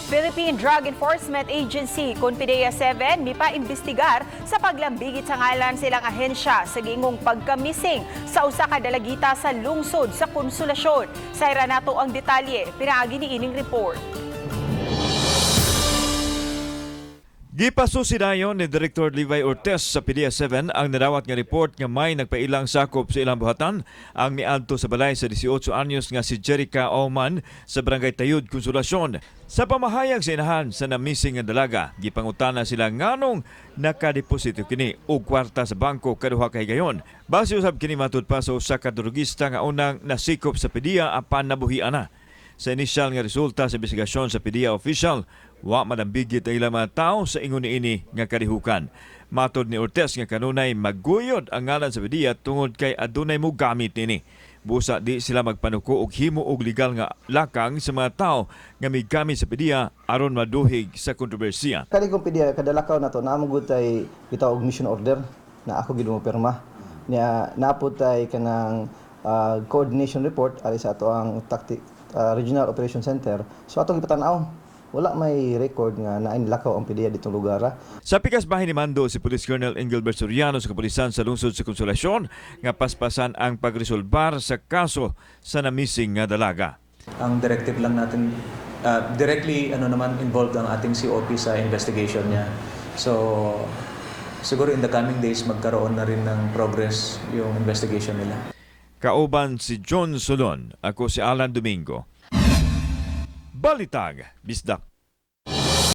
Philippine Drug Enforcement Agency kon PDEA 7 mipaimbestigar sa paglambigit sa ngalan sa ilang ahensya sa giingong pagkamising sa usa ka dalagita sa lungsod sa Konsolasyon. Sayran nato ang detalye pinaagi ni ining report. Gipasusi dayon ni Director Levi Ortiz sa PDEA 7 ang nadawat nga report nga may nagpailang sakop sa ilang buhatan ang miadto sa balay sa 18 anyos nga si Jerica Oman sa Barangay Tayud, Konsolasyon. Sa pamahayag sa inahan sa na-missing nga dalaga, gipangutana sila nganong nakadeposito kini og kwarta sa bangko kaduha ka higayon. Base usab kini matud pa sa usa ka drogista nga unang nasikop sa PDEA apan nabuhian na. Sa inisyal nga resulta sa investigasyon sa PDEA official, wa madambigit ang ilang mga tao sa ingon niini nga kalihukan. Matod ni Ortiz nga kanunay maguyod ang ngalan sa PDEA tungod kay adunay mo gamit niini. Busa di sila magpanuko og himo og legal nga lakang sa mga tao nga migamit sa PDEA aron maduhig sa kontrobersiya. Kani kong PDEA kadalakaw na to, naa man gud tay gitawag og mission order na ako gid mo pirma. Nya naa pod tay kanang coordination report ari sa ato ang tactic Regional Operation Center. So atong ipatan-aw, wala may record nga naay lakaw ang PDEA ditong lugar, ah. Sa pikas bahin ni Mando si Police Colonel Engelbert Soriano sa kapulisan sa lungsod sa Konsolasyon nga paspasan ang pagresolbar sa kaso sa na-missing nga dalaga. Ang directive lang natin, directly ano naman, involved ang ating COP sa investigation niya. So, siguro in the coming days magkaroon na rin ng progress yung investigation nila. Kauban si John Solon, ako si Alan Domingo. Balitag, Bisdak.